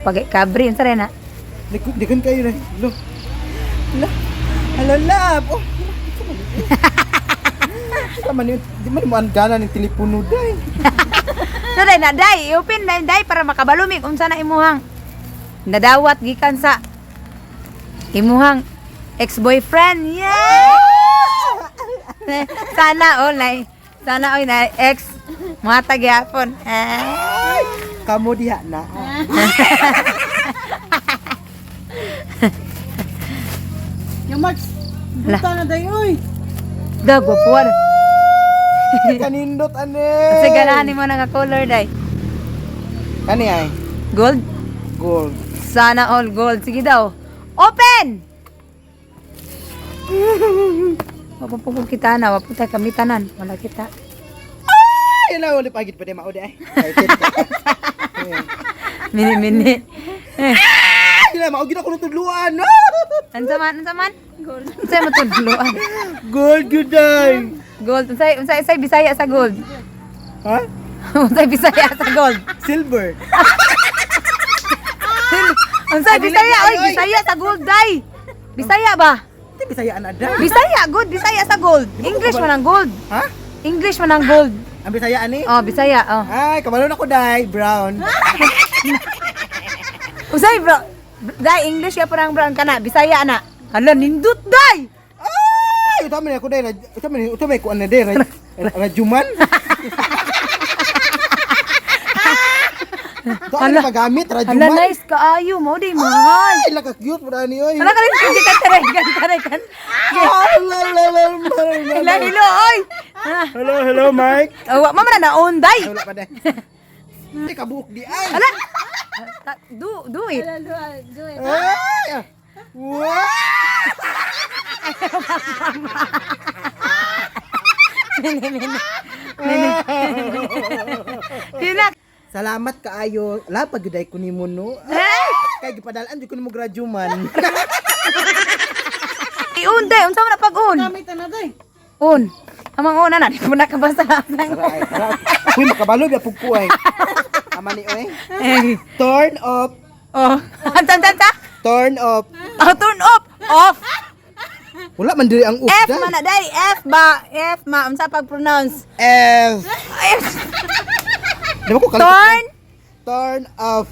Pag kabri unsa rin na? Likon kayo na. Lo. La. Hello, love. Oh. Sa man yun, di man mo ang gana ng telepono day. So dai na dai, i-open na dai para makabalumig unsa na imuhang nadawat gikan sa imuhang ex-boyfriend. Yeah! Sana all na sana oy na ex mga tagyapon. Eh. Kamo diha na. Yung Marks, buta na dayo oy. Da gwapuan. Kanindot ane. Sa ganahan nimo na nga color dai. Kani ay Gold? gold. Sana all gold. Sige daw. Open! Wapapukong kita na. Wapunta kami tanan. Wala kita. Ay, la wala pagit pa di mao di ay. Excited ka. Mini, mini. Eh, Ay, la mao gid ako natudluan. Unsa man, unsa man? Gold. Unsa matudloan? Gold good day. Gold. Unsa unsa unsa Bisaya sa gold? Ha? Unsa Bisaya sa gold? Silver. Unsa Bisaya? Oy, Bisaya sa gold dai. Bisaya ba? Di Bisaya ana da. Bisaya good, Bisaya sa gold. English man ang gold. Ha? English man ang gold. Ang Bisaya ani? Oh, Bisaya, oh. Ay, kabalo na ko day, brown. Usay bro. Dai English ya parang brown kana, Bisaya na. Hala nindot dai. Ay, ito man ako day, ito man ko ana day, rajuman. Ito ang Hala. magamit, Hala rajuman. nice kaayo mo di mahal. Ay, laka cute mo ni oy. Hala ka rin hindi ka taray kan taray kan. Hila hilo oy. Ah, Hello, hello, Mike. Oh, wa man na on dai. Wala pa day. Hindi ka buhok di ay. Hala. Do it. Do it. Ay! Ah. Wow! Mini mini. Mini. Sina. Salamat kaayo. La pagyuday ko nimo no. Kay gipadalaan jud ko nimo graduman. I-on dai, unsa man na pag-on? Gamit na day. On. Amang on na di mo nakabasa. Tara, ay, tara. Uy, makabalo biya pug ko ay. Ama ni oy. Eh. Turn off, Oh. Anta anta anta. turn off. Oh, turn off. Off. Wala man diri ang off F day. man na dai, F ba? F ma unsa pag-pronounce? F. F. Di ba ko kalikot? Turn. Turn off.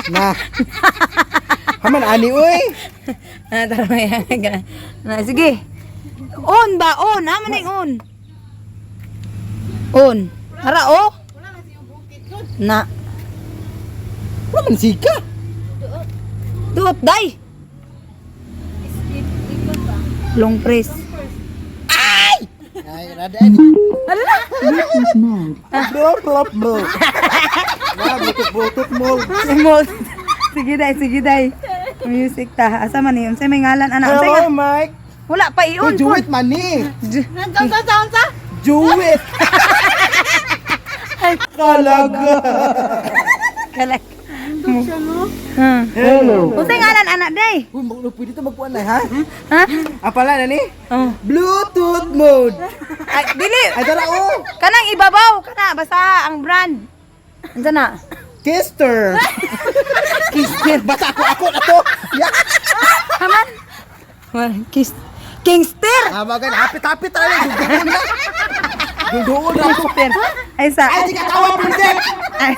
Na. Haman ani oy. Ah, tara na. Na, sige. On ba? On. Ah, man on. On. Tara, oh. Na. Wala man sika. Duot, day. Long press. Ay, rada ani. Hala! Blah blah blah. Na, bluetooth bluetooth mo. Remote. Sige, day. Sige, day. Music ta. Asa man yun? Sa may ngalan, anak. Unsay Hello, nga? Mike. Wala pa i-on. Uy, Juwit man ni. Unsa unsa unsa? Juwit. Kalaga. Kalak. Nindot siya no. Hello. Unsay ngalan, anak, day? Uy, pwede ito magkuhan na, ha? Ha? Ang pala na ni? Oh. Bluetooth mode. Ay, dili. Ay, tara, oh. Kanang ibabaw. Kana, basta ang brand. Unsa na? Kister. Kister. Basta ako, ako na to. Yeah. Haman? Well, Kiss. Kingster! Tama gan, hapit-hapit tayo. Dunduon na. Dunduon na ako. Kingster. Ay sa. Ay, di ka tawa, princess. Ay.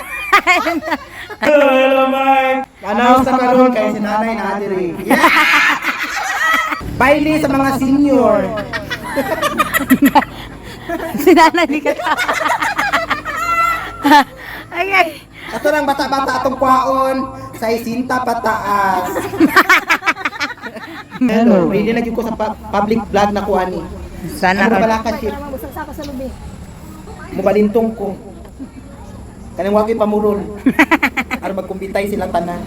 Hello, hello, Mike. Announce na karon kay si nanay na adiri. Yeah. Baile sa mga senior. Si nanay di ka tawa. Ay, ay. Ato nang bata-bata atong kwaon sa isinta pataas. Hello, ready na gyud ko sa public vlog na ko ani. Sana Ano all. pala ka chip? Busag sa ako sa lubi. Mubalintong ko. Kanang wagi pamurol. Aron magkumbitay sila tanan.